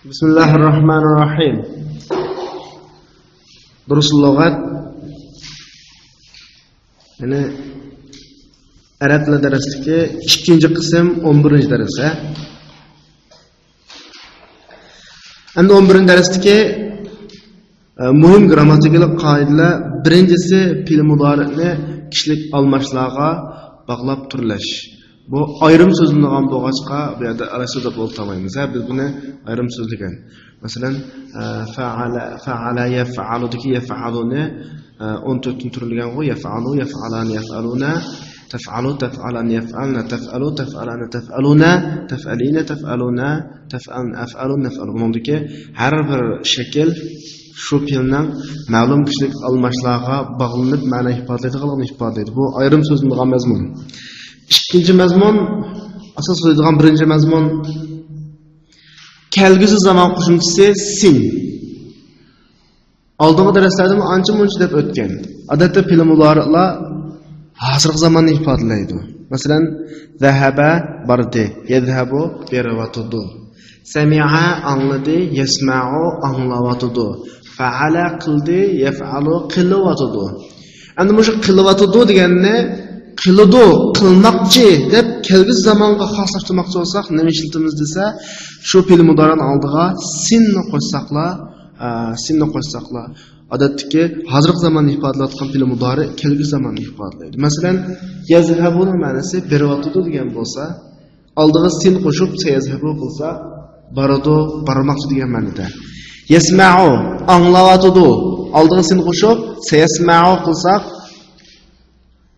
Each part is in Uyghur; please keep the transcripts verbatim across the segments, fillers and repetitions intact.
بسم الله الرحمن الرحيم. دۇرۇس لۇغەت. يەنى ئەرەب تىلى دەرسلىكى ئىككىنچى قىسىم، ئون بىرىنچى دەرس، ھە؟ ئەمدى ئون بىرىنچى دەرستىكى، ئە، مۇھىم گىرامماتىكىلىق قائىدىلەر. بىرىنچىسى، پېئىل مۇدارىئنى كىشىلىك ئالماشلارغا باغلاپ تۈرلەش. بۇ ئايرىم سۆزلىنىدىغان بولغاچقا، بۇ يەردە ئالاھىدە سۆزلەپ ئولتۇرمايمىز، ھە؟ بىز بۇنى ئايرىم سۆزلىگەن. مەسىلەن، ئە، فەئەلە، فەئەلە يەفئەلۇدىكى يەفئەلۇنى، ئە، ئون تۆتتىن تۈرلىگەنغۇ، يەفئەلۇ، يەفئەلانى، يەفئەلۇنە، تەفئەلۇ، تەفئەلانى، يەفئەلنە، تەفئەلۇ، تەفئەلانە، تەفئەلۇنە، تەفئەلىنە، تەفئەلۇنە، تەفئەلنە، ئەفئەلۇ، نەفئەلۇ. بۇنىڭدىكى ھەر بىر شەكىل شۇ پېئىلنىڭ مەلۇم كىشىلىك ئالماشلارغا باغلىنىپ مەنە ئىپادىلەيدىغانلىقىنى ئىپادىلەيدۇ. بۇ ئايرىم سۆزلىنىدىغان مەزمۇن. ئىككىنچى مەزمۇن، ئاساس سۆزلەيدىغان بىرىنچى مەزمۇن، كەلگۈسى زامان قوشۇمچىسى سىن. ئالدىنقى دەرسلەردىمۇ ئانچە-مۇنچە دەپ ئۆتكەن. ئادەتتە پېئىل مۇدارىئلار ھازىرقى زاماننى ئىپادىلەيدۇ. مەسىلەن، زەھەبە، باردى. يەزھەبۇ، بېرىۋاتىدۇ. سەمىئە، ئاڭلىدى. يەسمەئۇ، ئاڭلاۋاتىدۇ. فەئەلە، قىلدى. يەفئەلۇ، قىلىۋاتىدۇ. ئەمدى مۇشۇ قىلىۋاتىدۇ دېگەننى قىلىدۇ، قىلماقچى دەپ كەلگۈسى زامانغا خاسلاشتۇرماقچى بولساق، نېمە ئىشلىتىمىز دېسە، شۇ پېئىل مۇدارىئنىڭ ئالدىغا سىننى قوشساقلا، ئە، سىننى قوشساقلا، ئادەتتىكى ھازىرقى زاماننى ئىپادىلەۋاتقان پېئىل مۇدارىئ كەلگۈسى زاماننى ئىپادىلەيدۇ. مەسىلەن، يەزھەبۇنىڭ مەنىسى بېرىۋاتىدۇ دېگەن بولسا، ئالدىغا سىن قوشۇپ سەيەزھەبۇ قىلسا، بارىدۇ، بارماقچى دېگەن مەنىدە. يەسمەئۇ، ئاڭلاۋاتىدۇ. ئالدىغا سىن قوشۇپ سەيەسمەئۇ قىلساق،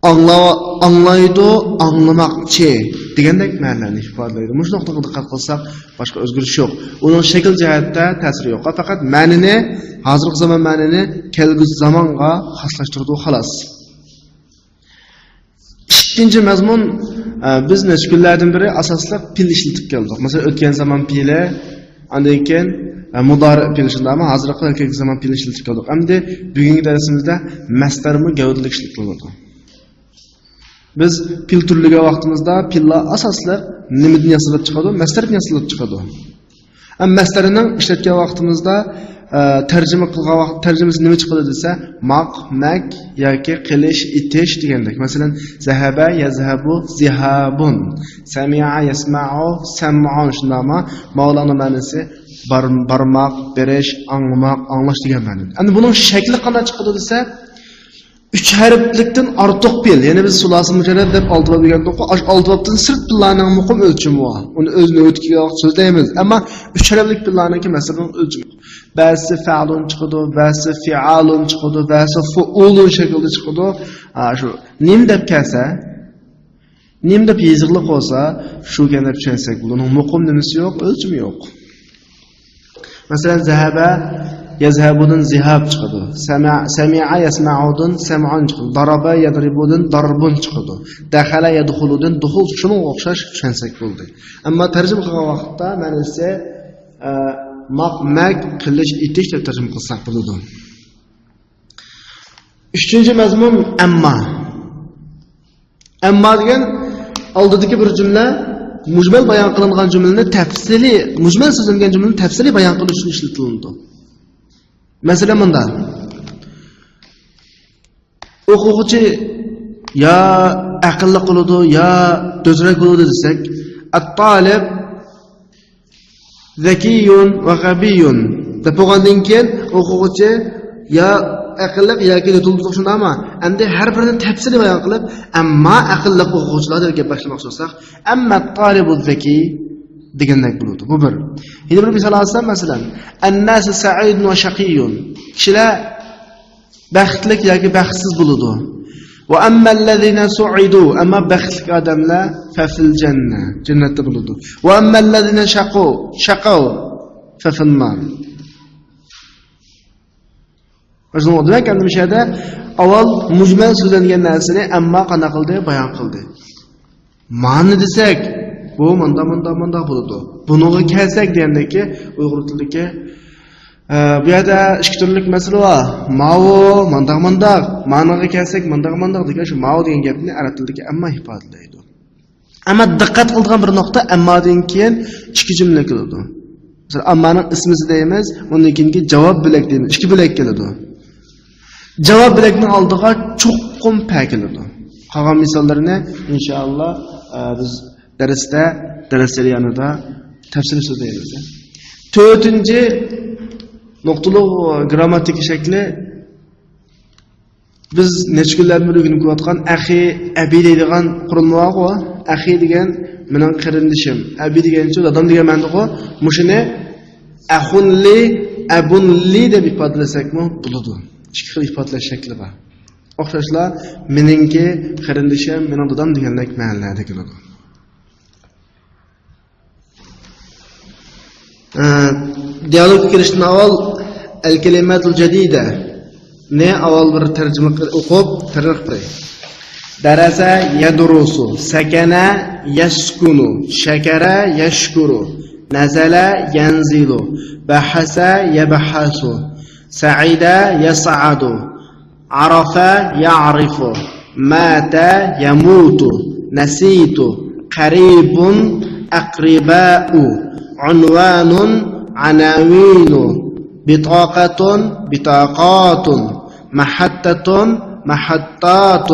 ئاڭلا-، ئاڭلايدۇ، ئاڭلىماقچى دېگەندەك مەنىلەرنى ئىپادىلەيدۇ. مۇشۇ نۇقتىغا دىققەت قىلساق، باشقا ئۆزگىرىش يوق. ئۇنىڭ شەكىل جەھەتتە تەسىرى يوق. پەقەت مەنىنى، ھازىرقى زامان مەنىنى كەلگۈسى زامانغا خاسلاشتۇرىدۇ، خالاس. ئىككىنچى مەزمۇن، ئە، بىز نەچچە كۈنلەردىن بېرى ئاساسلىق پېئىل ئىشلىتىپ كەلدۇق. مەسىلەن، ئۆتكەن زامان پېئىلى، ئاندىن كېيىن، ئە، مۇدارىئ پېئىلى شۇنداقمۇ؟ ھازىرقى ۋە كېلەچەك زامان پېئىلى ئىشلىتىپ كەلدۇق. ئەمدى بۈگۈنكى دەرسىمىزدە مەسدەرمۇ گەۋدىلىك ئىشلىتىلىدۇ. بىز پېئىل تۈرلىگەن ۋاقتىمىزدا پېئىللار ئاساسلىق نېمىدىن ياسىلىپ چىقىدۇ؟ مەسدەردىن ياسىلىپ چىقىدۇ. ئەمما مەسدەرنىڭ ئىشلەتكەن ۋاقتىمىزدا، ئە، تەرجىمە قىلغان ۋاقىت، تەرجىمىسى نېمە چىقىدۇ دېسە، ماق، مەك ياكى قىلىش، ئېتىش دېگەندەك. مەسىلەن، زەھەبە، يەزھەبۇ، زىھابۇن، سەمىئە، يەسمەئۇ، سەمئۇن، شۇنداقمۇ؟ ماۋۇلارنىڭ مەنىسى بار-، بارماق، بېرىش، ئاڭلىماق، ئاڭلاش دېگەن مەنىدە. ئەمدى بۇنىڭ شەكلى قانداق چىقىدۇ دېسە، ئۈچ ھەرپلىكتىن ئارتۇق پېئىل، يەنى بىز سۇلاسىل مۇجەررەد دەپ ئالتە باب دېگەندۇق، ئاشۇ ئالتە بابتىن سىرت پېئىللارنىڭ مۇقىم ئۆلچىمى بار. ئۇنى ئۆز نۆۋىتىگە سۆزلەيمىز. ئەمما ئۈچ ھەرپلىك پېئىللارنىڭكى مەسىلىنىڭ ئۆلچىمى. بەزىسى فەئلۇن چىقىدۇ، بەزىسى فىئالۇن چىقىدۇ، بەزىسى فۇئۇلۇن شەكلىدە چىقىدۇ. ھە، شۇ نېمە دەپ كەلسە، نېمە دەپ يېزىقلىق بولسا، شۇ گەپ دەپ چۈشەنسەك بولىدۇ. ئۇنىڭ مۇقىم نېمىسى يوق، ئۆلچىمى يوق. مەسىلەن، زەھەبە، يەزھەبۇدىن زىھاب چىقىدۇ. سەمە-، سەمىئە، يەسمەئۇدىن سەمئۇن چىقىدۇ. دارابە، يەدرىبۇدىن داربۇن چىقىدۇ. دەخەلە، يەدخۇلۇدىن دۇخۇل، شۇنىڭغا ئوخشاش چۈشەنسەك بولدى. ئەمما تەرجىمە قىلغان ۋاقىتتا مەنىسى، ئە، ماق، مەك، قىلىش، ئېتىش دەپ تەرجىمە قىلساق بولىدۇ. ئۈچىنچى مەزمۇن ئەمما. ئەمما دېگەن ئالدىدىكى بىر جۈملە مۇجمەل بايان قىلىنغان جۈملىنى تەپسىلىي، مۇجمەل سۆزلەنگەن جۈملىنى تەپسىلىي بايان قىلىش ئۈچۈن ئىشلىتىلىدۇ. مەسىلەن، مۇنداق. ئوقۇغۇچى يا ئەقىللىق بولىدۇ، يا دۆزرەك بولىدۇ دېسەك، ئەت-تالىب زەكىيۇن ۋە غەبىيۇن دەپ بولغاندىن كېيىن، ئوقۇغۇچى يا ئەقىللىق ياكى دۆتۇلدۇق، شۇنداقمۇ؟ ئەمدى ھەر بىرىنى تەپسىلىي بايان قىلىپ، ئەمما ئەقىللىق ئوقۇغۇچىلار دەپ گەپ باشلىماقچى بولساق، ئەمما تالىبۇ زەكىي دېگەندەك بولىدۇ. بۇ بىر. يەنە بىر مىسال ئالسام، مەسىلەن، ئەنناسۇ سەئىدۇن ۋە شەقىيۇن. كىشىلەر بەختلىك ياكى بەختسىز بولىدۇ. ۋە ئەممەللەزىنە سۇئىدۇ، ئەمما بەختلىك ئادەملەر فەفىل جەننە، جەننەتتە بولىدۇ. ۋە ئەممەللەزىنە شەقۇ، شەقەۋ فەفىننار. شۇنىڭ دېمەك، ئەمدى مۇشۇ يەردە ئاۋۋال مۇجمەل سۆزلەنگەن نەرسىنى ئەمما قانداق قىلدى؟ بايان قىلدى. مانى دېسەك، بۇ مۇنداق، مۇنداق، مۇنداق بولىدۇ. بۇنىڭغا كەلسەك دېگەندىكى ئۇيغۇر تىلىدىكى، ئە، بۇ يەردە ئىككى تۈرلۈك مەسىلە بار. ماۋۇ مۇنداق، مۇنداق، مانىغا كەلسەك مۇنداق، مۇنداق دېگەن شۇ ماۋۇ دېگەن گەپنى ئەرەب تىلىدىكى ئەمما ئىپادىلەيدۇ. ئەمما دىققەت قىلىدىغان بىر نۇقتا، ئەممادىن كېيىن ئىككى جۈملە كېلىدۇ. مەسىلەن، ئاممانىڭ ئىسمىسى دەيمىز، ئۇندىن كېيىنكى جاۋاب بۆلەك دەيمىز. ئىككى بۆلەك كېلىدۇ. جاۋاب بۆلەكنىڭ ئالدىغا چوقۇم پە كېلىدۇ. قالغان مىساللىرىنى، ئىنشائاللا، ئە، بىز دەرستە، دەرس جەريانىدا تەپسىلىي سۆزلەيمىز. تۆتىنچى نۇقتىلىق گرامماتىكا شەكلى. بىز نەچچە كۈنلەردىن بېرى ئۆگىنىپ كېلىۋاتقان ئەخى، ئەبى دەيدىغان قۇرۇلما بارغۇ. ئەخى دېگەن مېنىڭ قېرىندىشىم، ئەبى دېگەنچۇ دادام دېگەن مەنىدىغۇ. مۇشۇنى ئەخۇنلى، ئەبۇنلى دەپ ئىپادىلىسەكمۇ بولىدۇ. ئىككى خىل ئىپادىلەش شەكلى بار. ئوخشاشلا مېنىڭكى قېرىندىشىم، مېنىڭ دادام دېگەندەك مەنىلەردە كېلىدۇ. ئە، دىيالوگقا كىرىشتىن ئاۋۋال ئەل كەلىمەتۇل جەدىدە نى ئاۋۋال بىر تەرجىمە قىل-، ئوقۇپ، تەرجىمە قىلىپ بېرەي. دەرەسە يەدرۇسۇ، سەكەنە يەسكۇنۇ، شەكەرە يەشكۇرۇ، نەزەلە يەنزىلۇ، بەھەسە يەبھەسۇ، سەئىدە يەسئەدۇ، عرف يعرف، مات يموت، نسيت، قريب، أقرباء، عنوان، عناوين، بطاقة، بطاقات، محطة، محطات،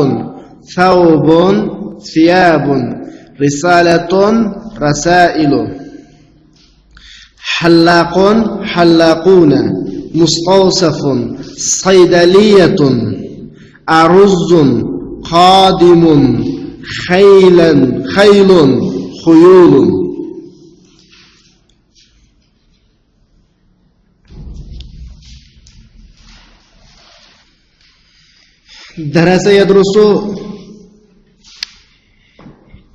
ثوب، ثياب، رسالة، رسائل. حلاق، حلاقون، مستوصف، صيدلية، أرز، قادم، خيلا، خيل، خيول. دەرەسە يەدرۇسۇ،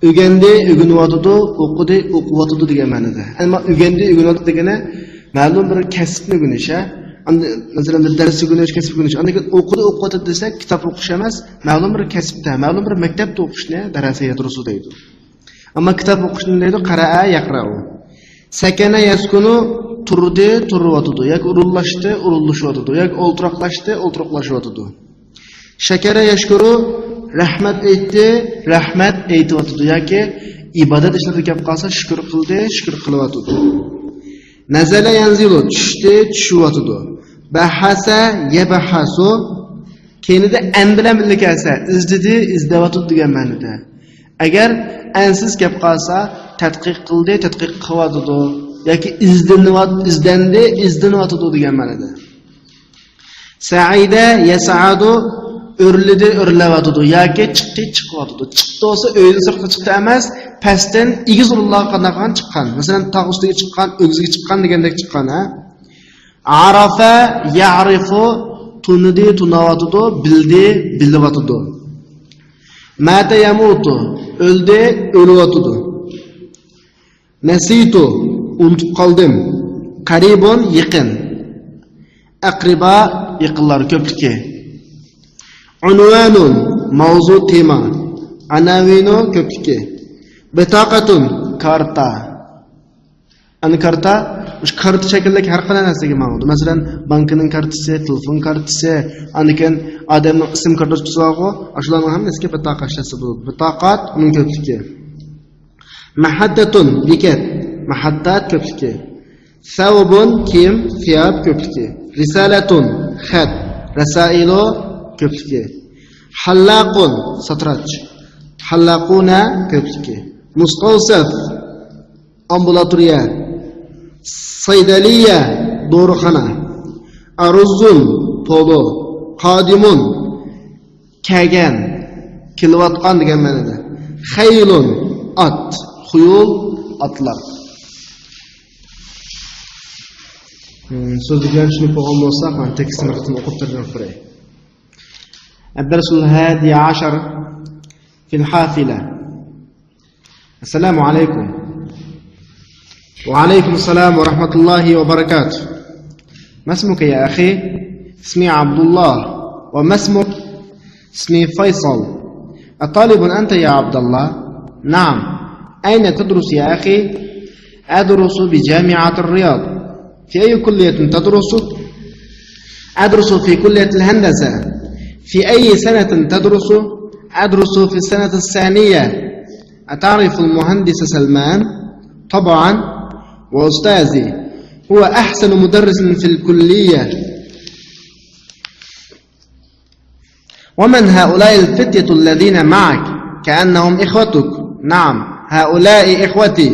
ئۆگەندى، ئۆگىنىۋاتىدۇ، ئوقۇدى، ئوقۇۋاتىدۇ دېگەن مەنىدە. ئەمما ئۆگەندى، ئۆگىنىۋاتىدۇ دېگىنى مەلۇم بىر كەسىپنى ئۆگىنىش، ھە؟ ئەمدى، مەسىلەن، بىر دەرس ئۆگىنىش، كەسىپ ئۆگىنىش. ئاندىن كېيىن ئوقۇدى، ئوقۇۋاتىدۇ دېسەك، كىتاب ئوقۇش ئەمەس، مەلۇم بىر كەسىپتە، مەلۇم بىر مەكتەپتە ئوقۇشنى دەرەسە يەدرۇسۇ دەيدۇ. ئەمما كىتاب ئوقۇشنى دەيدۇ، قەرەئە يەقرەئۇ. سەكەنە يەسكۇنۇ، تۇردى، تۇرۇۋاتىدۇ. ياكى ئورۇنلاشتى، ئورۇنلىشىۋاتىدۇ. ياكى ئولتۇراقلاشتى، ئولتۇراقلىشىۋاتىدۇ. شەكەرە يەشكۇرۇ، رەھمەت ئېيتتى، رەھمەت ئېيتىۋاتىدۇ. ياكى ئىبادەت ئىشلىرىغا كەپ قالسا، شۈكۈر قىلدى، شۈكۈر قىلىۋاتىدۇ. نەزەلە يەنزىلۇ، چۈشتى، چۈشۈۋاتىدۇ. بەھەسە يەبھەسۇ، كەينىدە ئەن بىلەن بىللە كەلسە، ئىزدىدى، ئىزدەۋاتىدۇ دېگەن مەنىدە. ئەگەر ئەنسىز كەپ قالسا، تەتقىق قىلدى، تەتقىق قىلىۋاتىدۇ. ياكى ئىزدىنىۋات-، ئىزدەندى، ئىزدىنىۋاتىدۇ دېگەن مەنىدە. سەئىدە يەسئەدۇ، ئۆرلىدى، ئۆرلەۋاتىدۇ. ياكى چىقتى، چىقىۋاتىدۇ. چىقتى بولسا ئۆيدىن سىرتقا چىقتى ئەمەس، پەستىن ئېگىز ئورۇنلارغا قانداق چىققان. مەسىلەن، تاغ ئۈستىگە چىققان، ئۆگزىگە چىققان دېگەندەك چىققان، ھە؟ ئارافە يەئرىفۇ، تونۇدى، تونۇۋاتىدۇ، بىلدى، بىلىۋاتىدۇ. ماتە يەمۇتۇ، ئۆلدى، ئۆلۈۋاتىدۇ. نەسىتۇ، ئۇنتۇپ قالدىم. قەرىبۇن، يېقىن. ئەقرىبا، يېقىنلار كۆپلۈكى. ئۇنۋانۇن، ماۋزۇ، تېما. ئەناۋىنۇ، كۆپلۈكى. بىتاقەتۇن، كارتا. ئەنە كارتا، مۇشۇ كارتا شەكىلدىكى ھەر قانداق نەرسىگە ماڭىدۇ. مەسىلەن، بانكىنىڭ كارتىسى، تېلېفون كارتىسى، ئاندىن كېيىن ئادەمنىڭ ئىسىم كارتىسى بولسا بارغۇ، ئاشۇلارنىڭ ھەممىسىگە بىتاقا ئىشلەتسە بولىدۇ. بىتاقات، ئۇنىڭ كۆپلۈكى. مەھەددەتۇن، بېكەت. مەھەددات كۆپلۈكى. سەۋبۇن، كىيىم، سىياب كۆپلۈكى. رىسالەتۇن، خەت. رەسائىلۇ كۆپلۈكى. ھەللاقۇن، ساتىراچ. ھەللاقۇنە كۆپلۈكى. مۇستەۋسەف، ئامبۇلاتورىيە. سەيدەلىيە، دورىخانا. ئەرۇززۇن، پولۇ. قادىمۇن، كەلگەن، كېلىۋاتقان دېگەن مەنىدە. خەيلۇن، ئات. خۇيۇل، ئاتلار. ھىم، سۆزلىگەن چۈشىنىپ بولغان بولسا، مانا تېكىستنى بىر قېتىم ئوقۇپ تەرجىمە قىلىپ بېرەي. الدرس الحادي عشر في الحافلة. السلام عليكم. وعليكم السلام ورحمة الله وبركاته. ما اسمك يا أخي؟ اسمي عبد الله. وما اسمك؟ اسمي فيصل. أطالب أنت يا عبد الله؟ نعم. أين تدرس يا أخي؟ أدرس بجامعة الرياض. في أي كلية تدرس؟ أدرس في كلية الهندسة. في أي سنة تدرس؟ أدرس في السنة الثانية. أتعرف المهندس سلمان؟ طبعا، وأستاذي. هو أحسن مدرس في الكلية. ومن هؤلاء الفتية الذين معك؟ كأنهم إخوتك. نعم، هؤلاء إخوتي.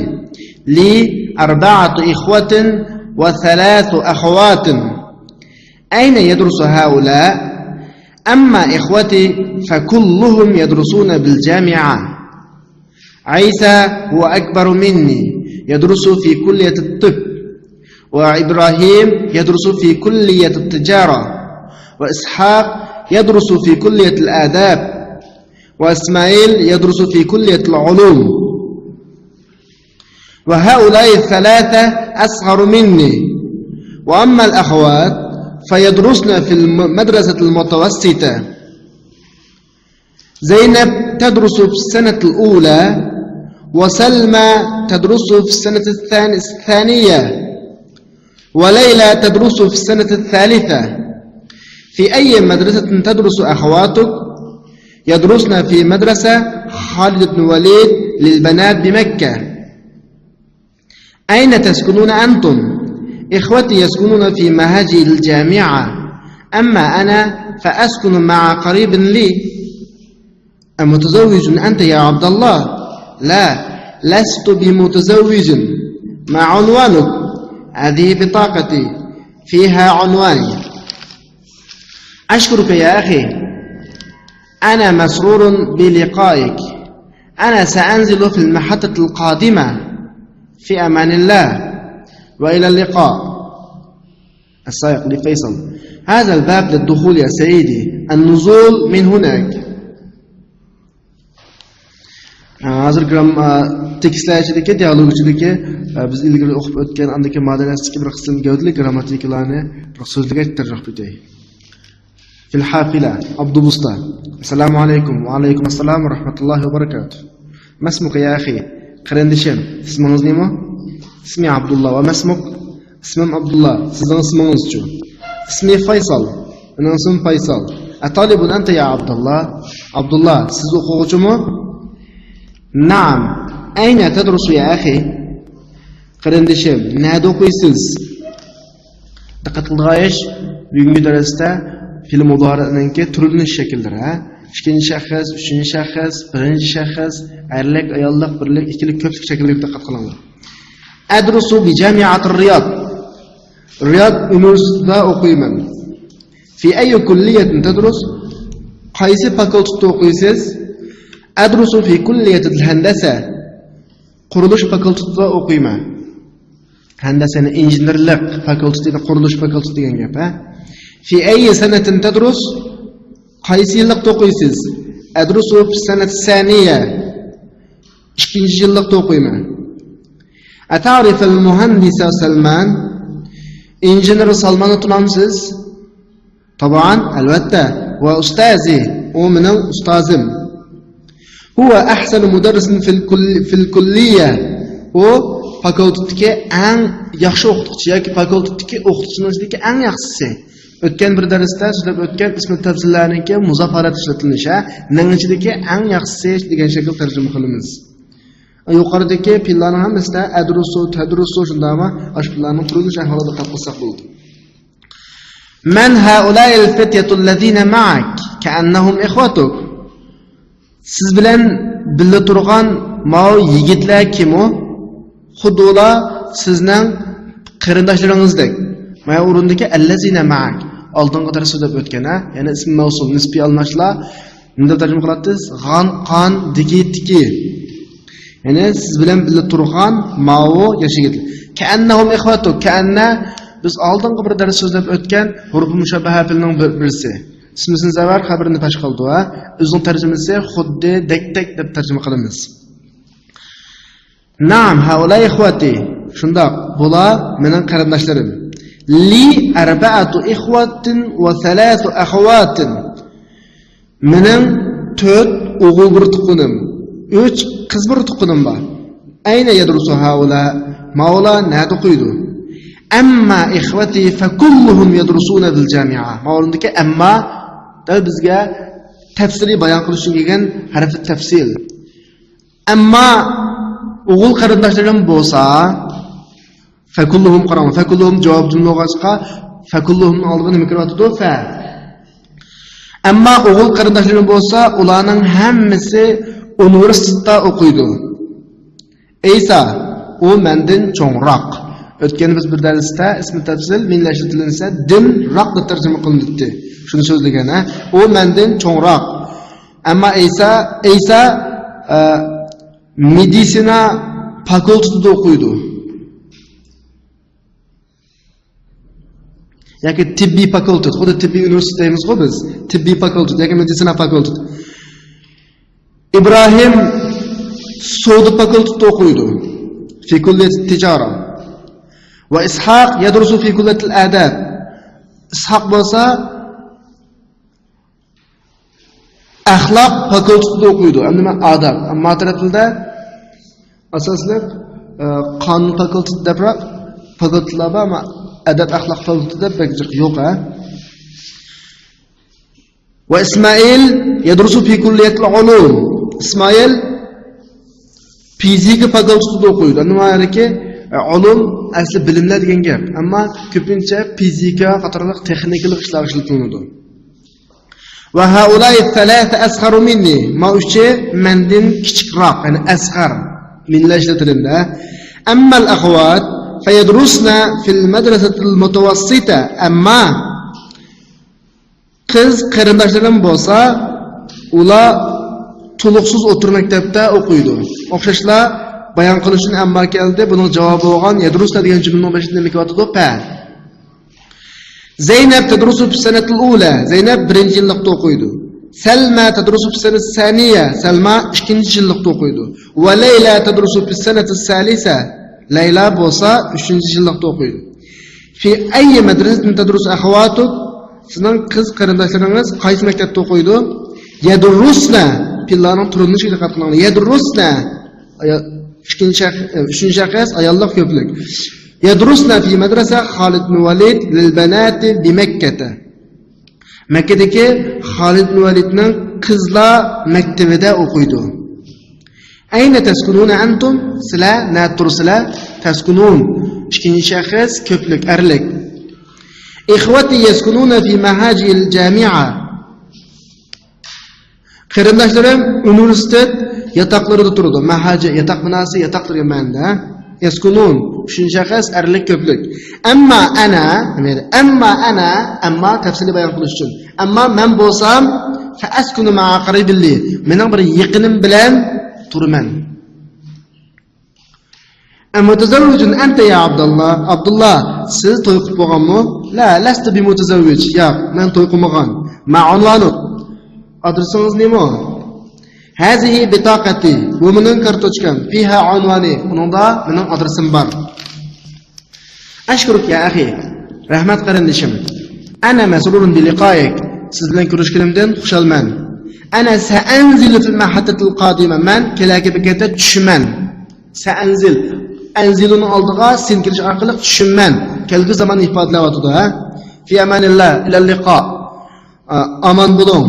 لي أربعة إخوة وثلاث أخوات. أين يدرس هؤلاء؟ أما إخوتي فكلهم يدرسون بالجامعة. عيسى هو أكبر مني، يدرس في كلية الطب، وإبراهيم يدرس في كلية التجارة، وإسحاق يدرس في كلية الآداب، وإسماعيل يدرس في كلية العلوم. وهؤلاء الثلاثة أصغر مني، وأما الأخوات فيدرسن في المدرسة المتوسطة. زينب تدرس في السنة الأولى، وسلمى تدرس في السنة الثان-، الثانية، وليلى تدرس في السنة الثالثة. في أي مدرسة تدرس أخواتك؟ يدرسن في مدرسة خالد بن وليد للبنات بمكة. أين تسكنون أنتم؟ إخوتي يسكنون في مهاجر الجامعة، أما أنا فأسكن مع قريب لي. أمتزوج أنت يا عبد الله؟ لا، لست بمتزوج. ما عنوانك؟ هذه بطاقتي، فيها عنواني. أشكرك يا أخي، أنا مسرور بلقائك. أنا سأنزل في المحطة القادمة. في أمان الله، وإلى اللقاء. السائق لفيصل: هذا الباب للدخول يا سيدي، النزول من هناك. ھازىر گرام-، تېكىستلەر ئىچىدىكى، دىئالوگ ئىچىدىكى، بىز ئىلگىرى ئوقۇپ ئۆتكەن ئاندىكى مادەن ئەسلىدىكى بىر قىسىم گەۋدىلىك گرامماتىكىلارنى بىر سۆزلىگەچ تەرجىمە قىلىپ ئۆتەي. في الحافلة، ئاپتوبۇستا. السلام عليكم. وعليكم السلام ورحمة الله وبركاته. ما اسمك يا أخي؟ قېرىندىشىم، ئىسمىڭىز نېمە؟ اسمي عبد الله. وما اسمك؟ ئىسمىم ئابدۇللا. سىزنىڭ ئىسمىڭىزچۇ؟ اسمي فيصل. مېنىڭ ئىسمىم پايسال. أطالب أنت يا عبد الله؟ ئابدۇللا، سىز ئوقۇغۇچىمۇ؟ نعم. أين تدرس يا أخي؟ قېرىندىشىم، نەدە ئوقۇيسىز؟ دىققەت قىلىدىغان ئىش، بۈگۈنكى دەرستە پېئىل مۇدارىئنىڭكى تۈرلىنىش شەكىللىرى، ھە؟ ئىككىنچى شەخس، ئۈچىنچى شەخس، بىرىنچى شەخس، ئەرلىك، ئاياللىق، بىرلىك، ئىككىلىك، كۆپلۈك شەكىللىرىگە دىققەت قىلىڭلار. أدرس بجامعة الرياض. رىياد ئۇنىۋېرسىتېتىدا ئوقۇيمەن. في أي كلية تدرس؟ قايسى فاكۇلتېتتا ئوقۇيسىز؟ أدرس في كلية الهندسة. قۇرۇلۇش فاكۇلتېتىدا ئوقۇيمەن. ھەندەسە، يەنى ئىنژېنېرلىق فاكۇلتېتى، قۇرۇلۇش فاكۇلتېتى دېگەن گەپ، ھە؟ في أي سنة تدرس؟ قايسى يىللىقتا ئوقۇيسىز؟ أدرس في السنة الثانية. ئىككىنچى يىللىقتا ئوقۇيمەن. أتعرف المهندس سلمان؟ ئىنژېنېر سالماننى تونامسىز؟ طبعا، ئەلۋەتتە. وأستاذي، ئۇ مېنىڭ ئۇستازىم. هو أحسن مدرس في الكل-، في الكلية. ئۇ فاكۇلتېتتىكى ئەڭ ياخشى ئوقۇتقۇچى ياكى فاكۇلتېتتىكى ئوقۇتقۇچىنىڭ ئىچىدىكى ئەڭ ياخشىسى. ئۆتكەن بىر دەرستە سۆزلەپ ئۆتكەن ئىسمى تەپسىللەرنىڭكى مۇزاپارەت ئىشلىتىلىشى، نىڭ ئىچىدىكى ئەڭ ياخشىسى دېگەن شەكىلدە تەرجىمە قىلىمىز. يۇقىرىدىكى پېئىللارنىڭ ھەممىسىدە أدرس، تدرس شۇنداقمۇ؟ ئاشۇ پېئىللارنىڭ قۇرۇلۇش ئەھۋالىغا دىققەت قىلساق بولىدۇ. من هؤلاء الفتية الذين معك؟ كأنهم إخوتك. سىز بىلەن بىللە تۇرغان ماۋۇ يىگىتلەر كىم ئۇ؟ خۇددى ئۇلار سىزنىڭ قېرىنداشلىرىڭىزدەك. مانا ئورۇندىكى الذين معك. ئالدىنقى دەرستە سۆزلەپ ئۆتكەن، ھە؟ يەنى ئىسم مەۋسۇل، نىسبىي ئالماشلار. نېمە دەپ تەرجىمە قىلاتتىز؟ غان، قان، دىكى، تىكى. يەنى سىز بىلەن بىللە تۇرغان ماۋۇ ياش يىگىتلەر. كەئەننەھۇم ئىخۋەتۇك. كەئەننە بىز ئالدىنقى بىر دەرس سۆزلەپ ئۆتكەن ھۇرۇپى مۇشەببەھە پېئىلنىڭ بىر، بىرسى. ئىسمىسىنى زەۋەر، خەبىرىنى پەش قىلىدۇ، ھە؟ ئۆزىنىڭ تەرجىمىسى خۇددى، دەكتەك دەپ تەرجىمە قىلىمىز. نەئەم، ھەئۇلاء ئىخۋەتى. شۇنداق، بۇلار مېنىڭ قېرىنداشلىرىم. لى ئەربەئەتۇ ئىخۋەتىن ۋە سەلاسۇ ئەخەۋاتىن. مېنىڭ تۆت ئوغۇل بىر تۇغقىنىم، ئۈچ قىز بىر تۇغقىنىم بار. ئەينە يەدرۇسۇ ھەئۇلاء؟ ماۋۇلار نەدە ئوقۇيدۇ؟ ئەمما ئىخۋەتى فەكۇللۇھۇم يەدرۇسۇنە بىل جامىئە. ماۋۇلارنىڭكى ئەمما، دەل بىزگە تەپسىلىي بايان قىلىش ئۈچۈن كەلگەن ھەرپى تەپسىل. ئەمما ئوغۇل قېرىنداشلىرىم بولسا، فكلهم، قاراڭ، فكلهم جاۋاب جۈملە بولغاچقا، فكلهم نىڭ ئالدىغا نېمە كىرىۋاتىدۇ؟ فە. ئەمما ئوغۇل قېرىنداشلىرىم بولسا، ئۇلارنىڭ ھەممىسى ئۇنىۋېرسىتېتتا ئوقۇيدۇ. ئەيسا، ئۇ مەندىن چوڭراق. ئۆتكەن بىز بىر دەرستە ئىسمى تەپسىل مىنلا ئىشلىتىلسە، دىن راق دەپ تەرجىمە قىلىنىپتۇ. شۇنى سۆزلىگەن، ھە؟ ئۇ مەندىن چوڭراق. ئەمما ئەيسا، ئەيسا، ئە، مېدىتسىنا فاكۇلتېتىدا ئوقۇيدۇ. ياكى تېببىي فاكۇلتېت، خۇددى تېببىي ئۇنىۋېرسىتېت دەيمىزغۇ بىز. تېببىي فاكۇلتېت ياكى مېدىتسىنا فاكۇلتېت. ئىبراھىم سودا فاكۇلتېتىدا ئوقۇيدۇ. في كلية التجارة. وإسحاق يدرس في كلية الآداب. ئىسھاق بولسا ئەخلاق فاكۇلتېتىدا ئوقۇيدۇ. ئەمدى مەن ئادەپ. ئەمما تەرەپلىدە ئاساسلىق، ئە، قانۇن فاكۇلتېتى دەپرەك فاكۇلتېتلار بار، ئەمما ئەدەپ ئەخلاق فاكۇلتېتى دەپ بەك جىق يوق، ھە. وإسماعيل يدرس في كلية العلوم. ئىسمائىل فىزىكا فاكۇلتېتىدا ئوقۇيدۇ. ئەمما يەنىكى، ئە، ئۇلۇم ئەسلى بىلىملەر دېگەن گەپ. ئەمما كۆپىنچە فىزىكا قاتارلىق تېخنىكىلىق ئىشلارغا ئىشلىتىلىدۇ. وهؤلاء الثلاثة أصغر مني. ما ئۈچى مەندىن كىچىكراق، يەنى ئەسغەر. مىنلا ئىشلىتىلىدۇ. أما الأخوات فيدرسن في المدرسة المتوسطة. ئەمما قىز قېرىنداشلىرىم بولسا، ئۇلار تولۇقسىز ئوتتۇرا مەكتەپتە ئوقۇيدۇ. ئوخشاشلا بايان قىلىش ئۈچۈن ئەمما كەلدى. بۇنىڭ جاۋابى بولغان يەدرۇسنە دېگەن جۈملىنىڭ بېشىدا نېمە كېلىۋاتىدۇ؟ پە. زينب تدرس في السنة الأولى. زەينەپ بىرىنچى يىللىقتا ئوقۇيدۇ. سەلمە تدرس في السنة الثانية. سەلما ئىككىنچى يىللىقتا ئوقۇيدۇ. وليلى تدرس في السنة الثالثة. لەيلا بولسا ئۈچىنچى يىللىقتا ئوقۇيدۇ. في أي مدرسة تدرس أخواتك؟ سىزنىڭ قىز قېرىنداشلىرىڭىز قايسى مەكتەپتە ئوقۇيدۇ؟ يدرسن. پېئىللارنىڭ تۇرۇلۇشىغا دىققەت قىلىڭلار. يدرسن. ئايا-، ئىككىنچى شەخ-، ئۈچىنچى شەخس، ئاياللىق كۆپلۈك. يدرسن في مدرسة خالد بن وليد للبنات بمكة. مەككىدىكى خالىد بىن ۋەلىدنىڭ قىزلار مەكتىۋىدە ئوقۇيدۇ. أين تسكنون أنتم؟ سىلەر نەدە تۇرىسىلەر؟ تسكنون، ئىككىنچى شەخس، كۆپلۈك، ئەرلىك. إخوتي يسكنون في مهاجر الجامعة. قېرىنداشلىرىم ئۇنىۋېرسىتېت ياتاقلىرىدا تۇرىدۇ. مەھاجە، ياتاق بىناسى، ياتاق تۇرغان مەنىدە. يسكنون، ئۈچىنچى شەخس، ئەرلىك كۆپلۈك. أما أنا، نېمە دېدى؟ أما أنا، ئەمما تەپسىلىي بايان قىلىش ئۈچۈن. ئەمما مەن بولسام، فأسكن مع قريب لي، مېنىڭ بىر يېقىنىم بىلەن تۇرىمەن. أمتزوج أنت يا عبد الله؟ ئابدۇللا، سىز توي قىلىپ بولغانمۇ؟ لا، لست بمتزوج. ياق، مەن توي قىلمىغان. ما عنوانك؟ ئادرېسىڭىز نېمە؟ هذه بطاقتي. بۇ مېنىڭ كارتوچكام. فيها عنواني. ئۇنىڭدا مېنىڭ ئادرېسىم بار. أشكرك يا أخي. رەھمەت، قېرىندىشىم. أنا مسرور بلقائك. سىز بىلەن كۆرۈشكىنىمدىن خۇشالمەن. أنا سأنزل في المحطة القادمة. مەن كېلەركى بېكەتتە چۈشىمەن. سەئەنزىل. ئەنزىلۇنىڭ ئالدىغا سىن كىرىش ئارقىلىق چۈشىمەن. كەلگۈ زاماننى ئىپادىلەۋاتىدۇ، ھە؟ في أمان الله، إلى اللقاء. ئا، ئامان بولۇڭ.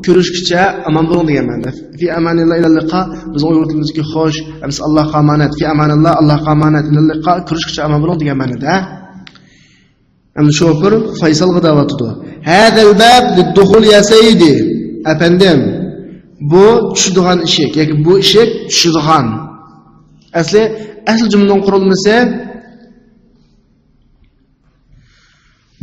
كۆرۈشكىچە ئامان بولۇڭ دېگەن مەنىدە. في أمان الله، إلى اللقاء. بىزنىڭ ئۇيغۇر تىلىمىزدىكى خوش، ئەمىسە، ئاللاھقا ئامانەت. في أمان الله، ئاللاھقا ئامانەت. إلى اللقاء. كۆرۈشكىچە ئامان بولۇڭ دېگەن مەنىدە. ئەمدى شوپۇر فايسالغا دەۋاتىدۇ. هذا الباب للدخول يا سيدي. ئەپەندىم، بۇ چۈشىدىغان ئىشىك ياكى بۇ ئىشىك چۈشىدىغان. ئەسلى، ئەسلى جۈملىنىڭ قۇرۇلمىسى،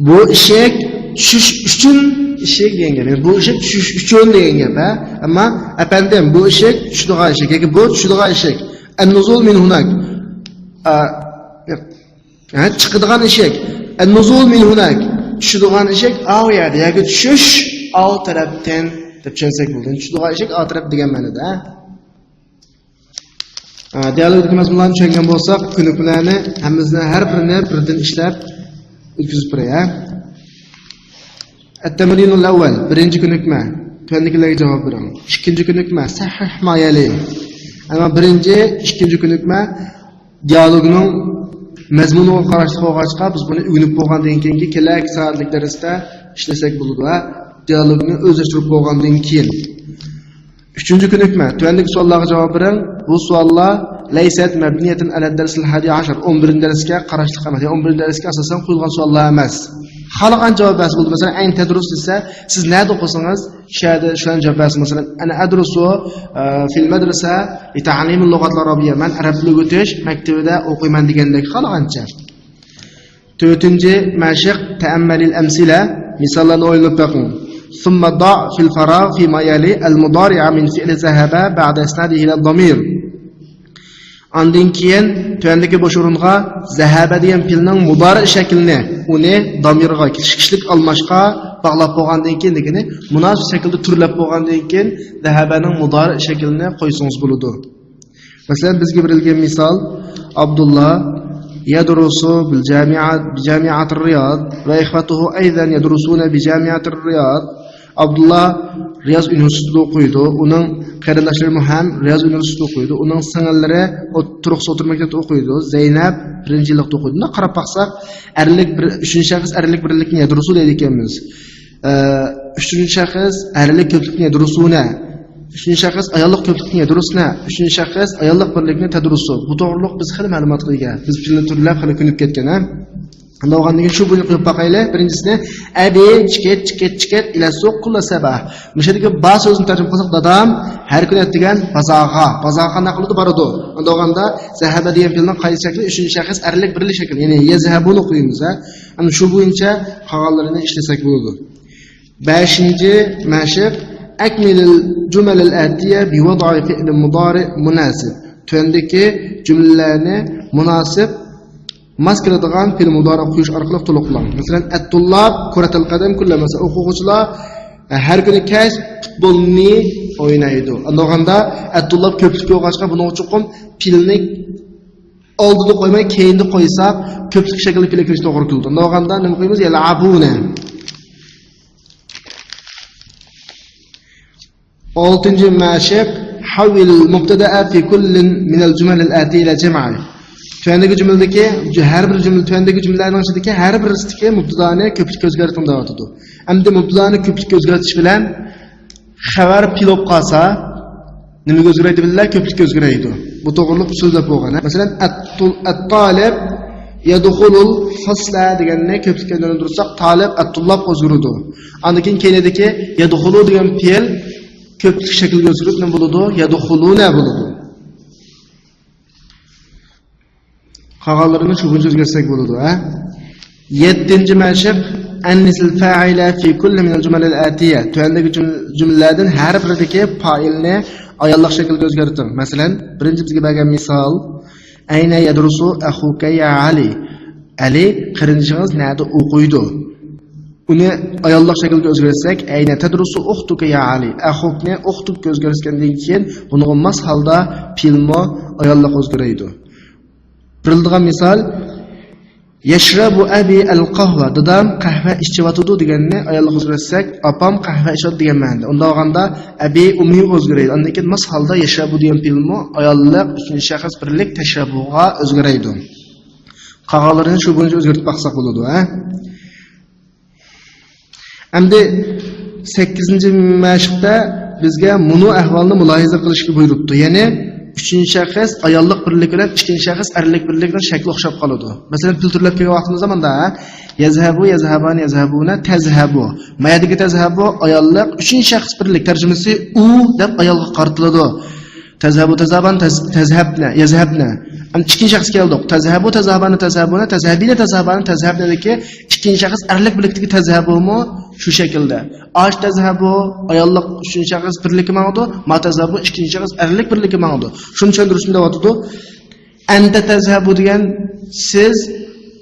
بۇ ئىشىك چۈشۈش ئۈچۈن ئىشىك دېگەن گەپ. يەنى بۇ ئىشىك چۈشۈش ئۈچۈن دېگەن گەپ، ھە؟ ئەمما ئەپەندىم، بۇ ئىشىك چۈشىدىغان ئىشىك ياكى بۇ چۈشىدىغان ئىشىك. النزول من هناك. ئا، ھە، چىقىدىغان ئىشىك. النزول من هناك. چۈشىدىغان ئىشىك ئاۋۇ يەردە. ياكى چۈشۈش ئاۋۇ تەرەپتىن دەپ چۈشەنسەك بولىدۇ. چۈشىدىغان ئىشىك ئاۋۇ تەرەپ دېگەن مەنىدە. ئا، دىيالوگدىكى مەزمۇنلارنى چۈشەنگەن بولساق، كۆنۈكمىلەرنى ھەممىسىنى، ھەر بىرىنى بىردىن ئىشلەپ ئۆتكۈزۈپ بېرەي، ھە؟ التمرين الأول، بىرىنچى كۆنۈكمە. تۆۋەندىكىلەرگە جاۋاب بېرىڭ. ئىككىنچى كۆنۈكمە، صحح ما يلي. ئەمما بىرىنچى، ئىككىنچى كۆنۈكمە دىيالوگنىڭ مەزمۇنىغا قاراشلىق بولغاچقا، بىز بۇنى ئۆگىنىپ بولغاندىن كېيىنكى كېلەركى سائەتلىك دەرستە ئىشلىسەك بولىدۇ، ھە؟ دىيالوگنى ئۆزلەشتۈرۈپ بولغاندىن كېيىن. ئۈچىنچى كۆنۈكمە، تۆۋەندىكى سوئاللارغا جاۋاب بېرىڭ. بۇ سوئاللار ليست مبنية على الدرس الحادي عشر. ئون بىرىنچى دەرسكە قاراشلىق ئەمەس. يەنى ئون بىرىنچى دەرسكە ئاساسەن قويۇلغان سوئاللار ئەمەس. خالىغان جاۋاب بەرسە بولىدۇ. مەسىلەن، أين تدرس دېسە، سىز نەدە ئوقۇسىڭىز، شۇ يەردە شۇلارنى جاۋاب بەرسە، مەسىلەن، أنا أدرس، ئە، في المدرسة لتعليم اللغة العربية. مەن ئەرەب تىلى ئۆگىتىش مەكتىۋىدە ئوقۇيمەن دېگەندەك خالىغانچە. تۆتىنچى مەشىق، تەئەممەلىل ئەمسىلە، مىساللارنى ئويلىنىپ بېقىڭ. ثم ضع في الفراغ فيما يلي المضارع من فعل ذهب بعد إسناده إلى الضمير. ئاندىن كېيىن تۆۋەندىكى بوش ئورۇنغا زەھەبە دېگەن پېئىلنىڭ مۇدارىئ شەكلىنى، ئۇنى دامىرغا، كىشىلىك ئالماشقا باغلاپ بولغاندىن كېيىن، دېگىنى مۇناسىپ شەكىلدە تۈرلەپ بولغاندىن كېيىن، زەھەبەنىڭ مۇدارىئ شەكلىنى قويسىڭىز بولىدۇ. مەسىلەن، بىزگە بېرىلگەن مىسال، ئابدۇللا يەدرۇسۇ بىل جامىئە، بى جامىئەتىر رىياد ۋە ئىخۋەتۇھۇ ئەيزەن يەدرۇسۇنە بى جامىئەتىر رىياد. ئابدۇللا رىياز ئۇنىۋېرسىتېتىدا ئوقۇيدۇ، ئۇنىڭ قېرىنداشلىرىمۇ ھەم رىياز ئۇنىۋېرسىتېتىدا ئوقۇيدۇ، ئۇنىڭ سىڭىللىرى ئوت-، تۇرۇقسىز ئوتتۇرا مەكتەپتە ئوقۇيدۇ، زەينەپ بىرىنچى يىللىقتا ئوقۇيدۇ. بۇنداق قاراپ باقساق، ئەرلىك بىر، ئۈچىنچى شەخس ئەرلىك بىرلىكنى يەدرۇسۇ دەيدىكەنمىز. ئە، ئۈچىنچى شەخس ئەرلىك كۆپلۈكنى يەدرۇسۇنە. ئۈچىنچى شەخس ئاياللىق كۆپلۈكنى يەدرۇسنە. ئۈچىنچى شەخس ئاياللىق بىرلىكنى تەدرۇسۇ. بۇ توغرۇلۇق بىز خېلى مەلۇماتقا ئىگە. بىز پېئىلنى تۈرلەپ خېلى كۆنۈپ كەتكەن، ھە؟ ئەمدى بولغاندىن كېيىن شۇ بويىچە قىلىپ باقايلى. بىرىنچىسىنى، ئەبى چىكىت، چىكىت، چىكىت ئىلە سوق كۇللا سەباھ. مۇشۇ يەردىكى با سۆزىنى تەرجىمە قىلساق، دادام ھەر كۈنى ئەتىگەن بازارغا، بازارغا قانداق قىلىدۇ؟ بارىدۇ. ئەمدى بولغاندا زەھەبە دېگەن پېئىلنىڭ قايسى شەكلى؟ ئۈچىنچى شەخس ئەرلىك بىرلىك شەكلى. يەنى يەزھەبۇنى قويىمىز، ھە؟ ئەمدى شۇ بويىچە قالغانلىرىنى ئىشلىسەك بولىدۇ. بەشىنچى مەشىق، ئەكمىلىل جۇمەلىل ئەتىيە بىۋەدئى فىئلىن مۇدارىئ مۇناسىب. تۆۋەندىكى جۈملىلەرنى مۇناسىپ، ماس كېلىدىغان پېئىل مۇدارىئ قويۇش ئارقىلىق تولۇقلاڭ. مەسىلەن، ئەتتۇللاب كۇرەتەل قەدەم كۈللە. مەسىلەن، ئوقۇغۇچىلار ھەر كۈنى كەچ پۇتبولنى ئوينايدۇ. ئۇنداقتا ئەتتۇللاب كۆپلۈك بولغاچقا، بۇنىڭغا چوقۇم پېئىلنى ئالدىدا قويماي، كەينىدە قويساق، كۆپلۈك شەكلىدە پېئىل كىرىشى توغرا كېلىدۇ. ئۇنداق بولغاندا نېمە قويىمىز؟ يەلئەبۇنە. ئالتىنچى مەشىق، ھەۋۋىل مۇبتەدەئە فى كۇللىن مىنەل جۇمەلىل ئەتىيە ئىلە جەمئى. تۆۋەندىكى جۈملىدىكى، ھەر بىر جۈملە، تۆۋەندىكى جۈملىلەرنىڭ ئىچىدىكى ھەر بىرسىدىكى مۇبتەدانى كۆپلۈككە ئۆزگەرتىڭ دەۋاتىدۇ. ئەمدى مۇبتەدانى كۆپلۈككە ئۆزگەرتىش بىلەن خەۋەر پېئىل بولۇپ قالسا، نېمىگە ئۆزگىرەيدۇ بىللە؟ كۆپلۈككە ئۆزگىرەيدۇ. بۇ توغرۇلۇق سۆزلەپ بولغان. مەسىلەن، ئەتتۇل-، ئەتتالىب يەدخۇلۇل فەسلە دېگەننى كۆپلۈككە ئايلاندۇرساق، تالىب ئەتتۇللاب ئۆزگىرىدۇ. ئاندىن كېيىن كەينىدىكى يەدخۇلۇ دېگەن پېئىل كۆپلۈك شەكلىگە ئۆزگىرىپ نېمە بولىدۇ؟ يەدخۇلۇنە بولىدۇ. قالغانلىرىنى شۇ بويىچە ئۆزگەرتسەك بولىدۇ، ھە؟ يەتتىنچى مەشىق، ئەننىسىل فائىلە فى كۇللى مىنەل جۇمەلىل ئەتىيە. تۆۋەندىكى جۈم-، جۈملىلەردىن ھەر بىرىدىكى پائىلنى ئاياللىق شەكىلگە ئۆزگەرتىڭ. مەسىلەن، بىرىنچى بىزگە بەرگەن مىسال، ئەينە يەدرۇسۇ ئەخۇكە يا ئەلى. ئەلى، قېرىندىشىڭىز نەدە ئوقۇيدۇ؟ ئۇنى ئاياللىق شەكىلگە ئۆزگەرتسەك، ئەينە تەدرۇسۇ ئۇختۇكە يا ئەلى. ئەخۇكنى ئۇختۇككە ئۆزگەرتكەندىن كېيىن، بۇنىڭغا ماس ھالدا پېئىلمۇ ئاياللىق ئۆزگىرەيدۇ. بېرىلىدىغان مىسال، يەشرەبۇ ئەبى ئەل قەھۋە، دادام قەھۋە ئىچىۋاتىدۇ دېگەننى ئاياللىق ئۆزگەرتسەك، ئاپام قەھۋە ئىچىۋاتىدۇ دېگەن مەنىدە. ئۇنداق بولغاندا، ئەبى ئۇممى ئۆزگىرەيدۇ. ئاندىن كېيىن ماس ھالدا يەشرەبۇ دېگەن پېئىلمۇ ئاياللىق، ئۈچىنچى شەخس بىرلىك تەشرەبۇغا ئۆزگىرەيدۇ. قالغانلىرىنى شۇ بويىچە ئۆزگەرتىپ باقساق بولىدۇ، ھە؟ ئەمدى سەككىزىنچى مەشىقتە بىزگە مۇنۇ ئەھۋالنى مۇلاھىزە قىلىشقا بۇيرۇپتۇ. يەنى ئۈچىنچى شەخس ئاياللىق بىرلىك بىلەن ئىككىنچى شەخس ئەرلىك بىرلىكنىڭ شەكلى ئوخشاپ قالىدۇ. مەسىلەن، پېئىل تۈرلەپ كەلگەن ۋاقتىمىزدا ماندا، ھە؟ يەزھەبۇ، يەزھەبانى، يەزھەبۇنە، تەزھەبۇ. ما يەردىكى تەزھەبۇ ئاياللىق، ئۈچىنچى شەخس بىرلىك، تەرجىمىسى ئۇ دەپ ئايالغا قارىتىلىدۇ. تەزھەبۇ، تەزھەبان، تەز-، تەزھەبنە، يەزھەبنە. ئەمدى ئىككىنچى شەخسكە كەلدۇق. تەزھەبۇ، تەزھەبانى، تەزھەبۇنە، تەزھەبىنە، تەزھەبانى، تەزھەبنەدىكى ئىككىنچى شەخس ئەرلىك بىرلىكتىكى تەزھەبۇمۇ شۇ شەكىلدە. ئاش تەزھەبۇ، ئاياللىق ئۈچىنچى شەخس بىرلىكى ماڭىدۇ. ما تەزھەبۇ، ئىككىنچى شەخس ئەرلىك بىرلىكى ماڭىدۇ. شۇنى چۈشەندۈرۈشنى دەۋاتىدۇ. ئەنتە تەزھەبۇ دېگەن سىز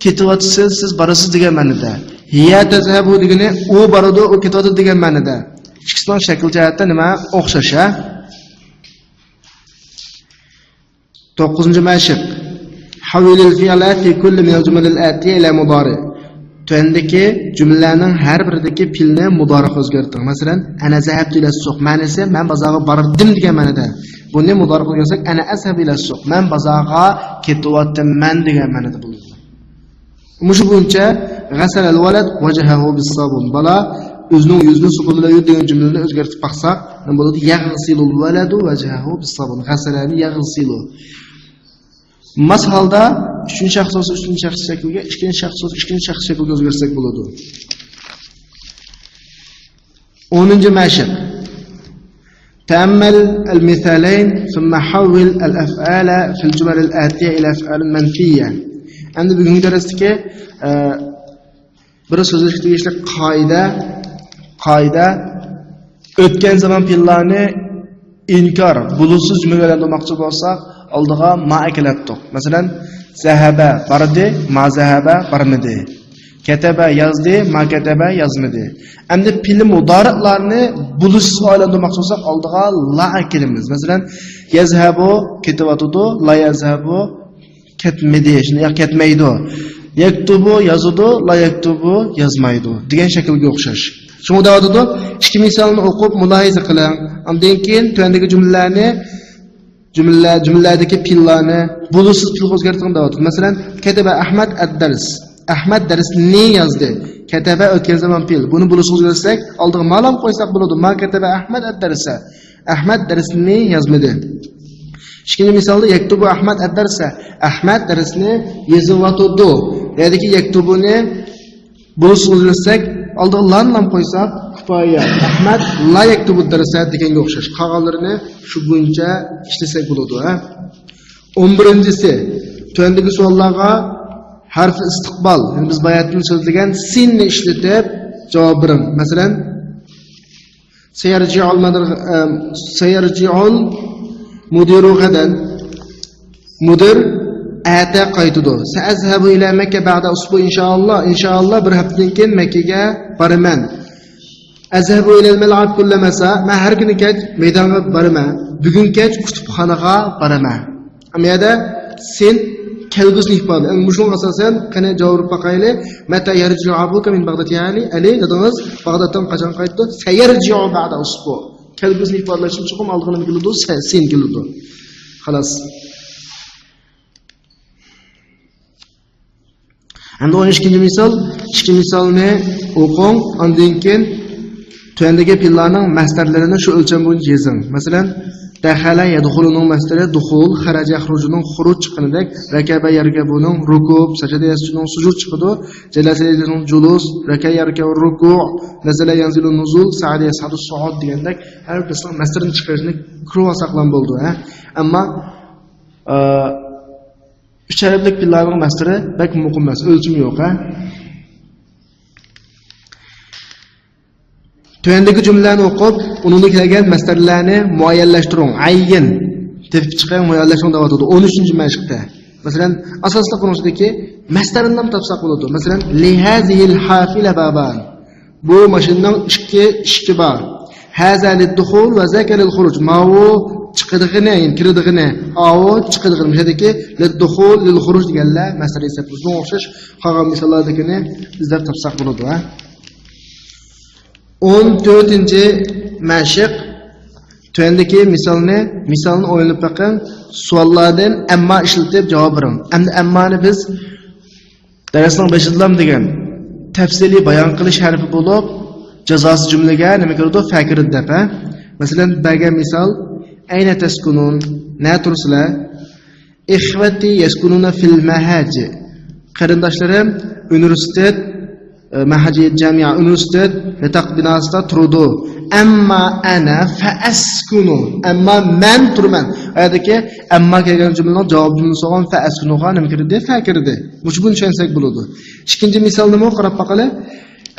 كېتىۋاتىسىز، سىز بارىسىز دېگەن مەنىدە. ھىيە تەزھەبۇ دېگىنى ئۇ بارىدۇ، ئۇ كېتىۋاتىدۇ دېگەن مەنىدە. ئىككىسىنىڭ شەكىل جەھەتتە نېمە؟ ئوخشاش، ھە؟ توققۇزىنچى مەشىق. حولل الفعل في كل من الجمل الآتية إلى مضارع. تۆۋەندىكى جۈملىلەرنىڭ ھەر بىرىدىكى پېئىلنى مۇدارىئقا ئۆزگەرتىڭ. مەسىلەن، أنا ذهبت إلى السوق مەنىسى مەن بازارغا باردىم دېگەن مەنىدە. بۇنى مۇدارىئقا ئۆزگەرتسەك، أنا أذهب إلى السوق مەن بازارغا كېتىۋاتىمەن دېگەن مەنىدە بولىدۇ. مۇشۇ بويىچە غەسەلەل ۋەلەد ۋەجھەھۇ بىسسابۇن. بالا ئۆزىنىڭ يۈزىنى سوپۇن بىلەن يۇيدى دېگەن جۈملىنى ئۆزگەرتىپ باقساق، نېمە بولىدۇ؟ يەغسىلۇل ۋەلەدۇ ۋەجھەھۇ بىسسابۇن. غەسەلەنى يەغسىلۇ. ماس ھالدا ئۈچىنچى شەخس بولسا ئۈچىنچى شەخس شەكلىگە، ئىككىنچى شەخس بولسا ئىككىنچى شەخس شەكلىگە ئۆزگەرتسەك بولىدۇ. ئونىنچى مەشىق. تەمەل ئەل مىسالەين، سۇممە ھەۋۋىل ئەل ئەفئالە فىل جۇمەل ئەل ئەتىيە ئىلە ئەفئالىن مەنفىيە. ئەمدى بۈگۈنكى دەرستىكى، ئە، بىر سۆزلەشكە تېگىشلىك قائىدە، قائىدە، ئۆتكەن زامان پېئىللارنى ئىنكار، بولۇشسىز جۈملىگە ئايلاندۇرماقچى بولساق، ئالدىغا ما ئەكېلەتتۇق. مەسىلەن، زەھەبە، باردى، ما زەھەبە، بارمىدى. كەتەبە، يازدى، ما كەتەبە، يازمىدى. ئەمدى پېئىل مۇدارىئلارنى بولۇشسىزغا ئايلاندۇرماقچى بولساق، ئالدىغا لا ئەكېلىمىز. مەسىلەن، يەزھەبۇ، كېتىۋاتىدۇ، لا يەزھەبۇ، كەتمىدى، شۇنداق ياق كەتمەيدۇ. يەكتۇبۇ يازىدۇ، لا يەكتۇبۇ يازمايدۇ دېگەن شەكىلگە ئوخشاش. شۇڭا دەۋاتىدۇ، ئىككى مىسالنى ئوقۇپ مۇلاھىزە قىلىڭ. ئاندىن كېيىن تۆۋەندىكى جۈملىلەرنى، جۈملە، جۈملىلەردىكى پېئىللارنى بولۇشسىز پېئىلگە ئۆزگەرتىڭ دەۋاتىدۇ. مەسىلەن، كەتەبە ئەھمەد ئەد-دەرس. ئەھمەد دەرسنى يازدى. كەتەبە ئۆتكەن زامان پېئىل. بۇنى بولۇشسىز ئۆزگەرتسەك، ئالدىغا ما لام قويساق بولىدۇ. ما كەتەبە ئەھمەد ئەد-دەرسە. ئەھمەد دەرسنى يازمىدى. ئىككىنچى مىسالدا يەكتۇبۇ ئەھمەد ئەد-دەرسە. ئەھمەد دەرسنى يېزىۋاتىدۇ. يەردىكى يەكتۇبۇنى بولۇشسىز ئۆزگەرتسەك، ئالدىغا لانى لام قويساق، كۇپايە. ئەھمەد لا يەكتۇبۇ دەرسە دېگەنگە ئوخشاش. قالغانلىرىنى شۇ بويىچە ئىشلىسەك بولىدۇ، ھە. ئون بىرىنچىسى، تۆۋەندىكى سوئاللارغا ھەرپى ئىستىقبال، يەنى بىز باياتىن سۆزلىگەن سىننى ئىشلىتىپ جاۋاب بېرىڭ. مەسىلەن، سەيەرجىئۇل مەدىر-، ئەم، سەيەرجىئۇل مۇدىرۇ غەدەن. مۇدىر ئەتە قايتىدۇ. سەئەزھەبۇ ئىلە مەككە بەئدە ئۇسبۇ ئىنشائاللا. ئىنشائاللا بىر ھەپتىدىن كېيىن مەككىگە بارىمەن. ئەزھەبۇ ئىلەل مەلئەب كۇللە مەسا. مەن ھەر كۈنى كەچ مەيدانغا بارىمەن. بۈگۈن كەچ كۇتۇپخانىغا بارىمەن. ئەمما يەردە سىن كەلگۈسىنى ئىپادىلەيدۇ. ئەمما مۇشۇنىڭغا ئاساسەن، قېنى جاۋاب بېرىپ باقايلى. مەتە يەرجىئۇ ئابۇكە مىن باغداد يا ئەلى؟ ئەلى، دادىڭىز باغدادتىن قاچان قايتىدۇ؟ سەيەرجىئۇ بەئدە ئۇسبۇ. كەلگۈسىنى ئىپادىلەش ئۈچۈن چوقۇم ئالدىغا نېمە كېلىدۇ؟ سە-، سىن كېلىدۇ. خالاس. ئەمدى ئون ئىككىنچى مىسال، ئىككى مىسالنى ئوقۇڭ، ئاندىن كېيىن تۆۋەندىكى پېئىللارنىڭ مەسدەرلىرىنى شۇ ئۆلچەم بويىچە يېزىڭ. مەسىلەن، دەخەلە يەدخۇلۇنىڭ مەسدىرى دۇخۇل، خەرەجە يەخرۇجۇنىڭ خۇرۇج چىققىنىدەك، رەكەبە يەركەبۇنىڭ رۇكۇب، سەجەدە يەسجۇدۇنىڭ سۇجۇد چىقىدۇ، جەلەسە يەجلىسۇنىڭ جۇلۇس، رەكە يەركەئۇ رۇكۇ، نەزەلە يەنزىلۇ نۇزۇل، سەئەدە يەسئەدۇ سۇئۇد دېگەندەك ھەر بىرسىنىڭ مەسدىرىنى چىقىرىشنى كۆرۈۋالساقلا بولىدۇ، ھە. ئەمما، ئە، ئۈچ ھەرپلىك پېئىللارنىڭ مەسدىرى بەك مۇقىم ئەمەس، ئۆلچىمى يوق، ھە. تۆۋەندىكى جۈملىلەرنى ئوقۇپ، ئۇنىڭدىن كەلگەن مەسدەرلەرنى مۇئەييەنلەشتۈرۈڭ. ئەييىن. تېپىپ چىقىڭ، مۇئەييەنلەشتۈرۈڭ دەۋاتىدۇ. ئون ئۈچىنچى مەشىقتە. مەسىلەن، ئاساسلىق بۇنىڭ ئىچىدىكى مەسدەرنى تاپساق بولىدۇ. مەسىلەن، لىھازىھىل ھافىلە بابان. بۇ ماشىنىنىڭ ئىككى ئىشىكى بار. ھازا لىددۇخۇل ۋە زاكا لىلخۇرۇج. ماۋۇ چىقىدىغىنى، يەنى كىرىدىغىنى. ئاۋۇ چىقىدىغىنى. مۇشۇ يەردىكى لىددۇخۇل، لىلخۇرۇج دېگەنلەر مەسدەر ھېسابلىنىدۇ. بۇنىڭغا ئوخشاش قالغان مىساللاردىكىنى ئىزدەپ تاپساق بولىدۇ، ھە. ئون تۆتىنچى مەشىق. تۆۋەندىكى مىسالنى، مىسالنى ئويلىنىپ بېقىڭ. سوئاللاردىن ئەمما ئىشلىتىپ جاۋاب بېرىڭ. ئەمدى ئەممانى بىز دەرسنىڭ بېشىدىلا دېگەن تەپسىلىي بايان قىلىش ھەرپى بولۇپ، جازاسى جۈملىگە نېمە كىرىدۇ؟ فە كىرىدۇ دەپ، ھە؟ مەسىلەن، بەرگەن مىسال، ئەينە تەسكۇنۇن؟ نە تۇرىسىلەر؟ ئىخۋەتى يەسكۇنۇنە فىل مەھەج. قېرىنداشلىرىم ئۇنىۋېرسىتېت، ئە، مەھەج، جامىئە، ئۇنىۋېرسىتېت ياتاق بىناسىدا تۇرىدۇ. ئەمما ئەنە فەئەسكۇنۇ. ئەمما مەن تۇرىمەن. ئۇ يەردىكى ئەمما كەلگەن جۈملىنىڭ جاۋاب جۈملىسى بولغان فەئەسكۇنۇغا نېمە كىردى؟ فە كىردى. مۇشۇ بۇنى چۈشەنسەك بولىدۇ. ئىككىنچى مىسالنىمۇ قاراپ باقايلى.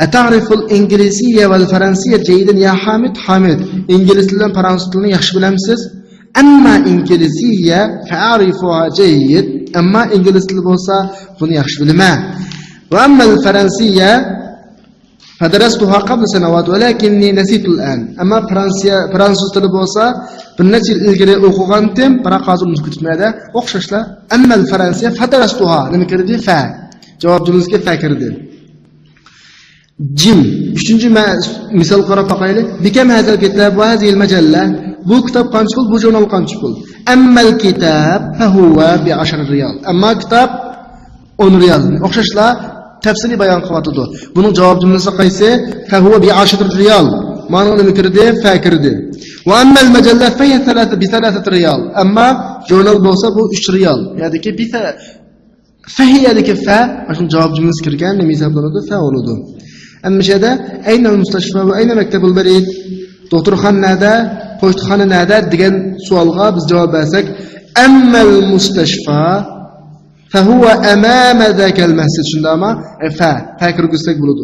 ئەتەرىفۇل ئىنگلىزىيە ۋەل فەرەنسىيە جەيدەن يا ھامىد؟ ھامىد، ئىنگلىز تىلى بىلەن فارانسۇز تىلىنى ياخشى بىلەمسىز؟ ئەمما ئىنگلىزىيە فەئەرىفۇھا جەيد. ئەمما ئىنگلىز تىلى بولسا بۇنى ياخشى بىلىمەن. ۋە ئەممەل فەرەنسىيە فەدەرەستۇھا قەبلە سەنەۋات ۋەلەكىننى نەسىتۇل ئەن. ئەمما فىرانسىيە، فىرانسۇز تىلى بولسا بىر نەچچە يىل ئىلگىرى ئوقۇغانتىم، بىراق ھازىر ئۇنتۇپ كېتىپمەن دە. ئوخشاشلا. ئەممەل فەرەنسىيە فەدەرەستۇھا. نېمە كىردى؟ فە. جاۋاب جۈملىسىگە فە كىردى. جىم. ئۈچىنچى مە-، مىسال قاراپ باقايلى. بىكەم ھازىل كىتاب ۋە ھازىل مەجەللە. بۇ كىتاب قانچە پۇل، بۇ ژۇرنال قانچە پۇل؟ ئەممەل كىتاب فەھۇۋە بىئەشرە رىيال. ئەمما كىتاب ئون رىيال. ئوخشاشلا تەپسىلىي بايان قىلىۋاتىدۇ. بۇنىڭ جاۋاب جۈملىسى قايسى؟ فەھۇۋە بىئەشرە رىيال. مانىڭ نېمە كىردى؟ فە كىردى. ۋە ئەممەل مەجەللە فەھىيە سەلاسە، بىسەلاسەتە رىيال. ئەمما ژۇرنال بولسا بۇ ئۈچ رىيال. يەنىكى بىفە فە يەنىكى فە، ئاشۇ جاۋاب جۈملىسى كىرگەن، نېمە ھېسابلىنىدۇ؟ فە بولىدۇ. ئەمما مۇشۇ يەردە ئەينەل مۇستەشفا ۋە ئەينە مەكتەبۇل بەئىد؟ دوختۇرخانا نەدە؟ پوچتىخانا نەدە؟ دېگەن سوئالغا بىز جاۋاب بەرسەك، ئەممەل مۇستەشفا فەھۇۋە ئەمامە زاكەل مەسجىد، شۇنداقمۇ؟ ئە، فە، فە كىرگۈزسەك بولىدۇ.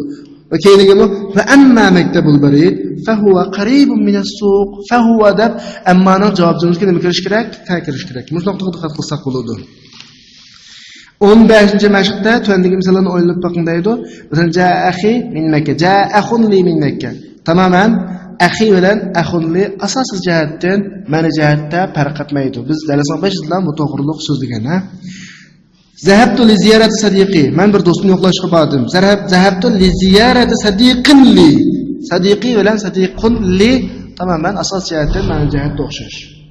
ۋە كېيىنىگىمۇ، ۋە ئەمما مەكتەبۇل بەئىد فەھۇۋە قەرىبۇن مىنەس سۇق. فەھۇۋە دەپ ئەممانىڭ جاۋاب جۈملىسىگە نېمە كىرىش كېرەك؟ فە كىرىش كېرەك. مۇشۇ نۇقتىغا دىققەت قىلساق بولىدۇ. ئون بەشىنچى مەشىقتە تۆۋەندىكى مىساللارنى ئويلىنىپ بېقىڭ دەيدۇ. مەسىلەن، جاء ئەخى مىن مەككە، جاء ئەخۇن لى مىن مەككە. تامامەن ئەخى بىلەن ئەخۇن لى ئاساسىي جەھەتتىن، مەنە جەھەتتە پەرق ئەتمەيدۇ. بىز دەرسنىڭ بېشىدىلا بۇ توغرىلىق سۆزلىگەن، ھە؟ زەھەبتۇ لىزىيارەتى سەدىقى. مەن بىر دوستۇمنى يوقلاشقا باردىم. زەھەب-، زەھەبتۇ لىزىيارەتى سەدىقىن لى. سەدىقى بىلەن سەدىقۇن لى تامامەن ئاساسىي جەھەتتىن مەنە جەھەتتە ئوخشاش.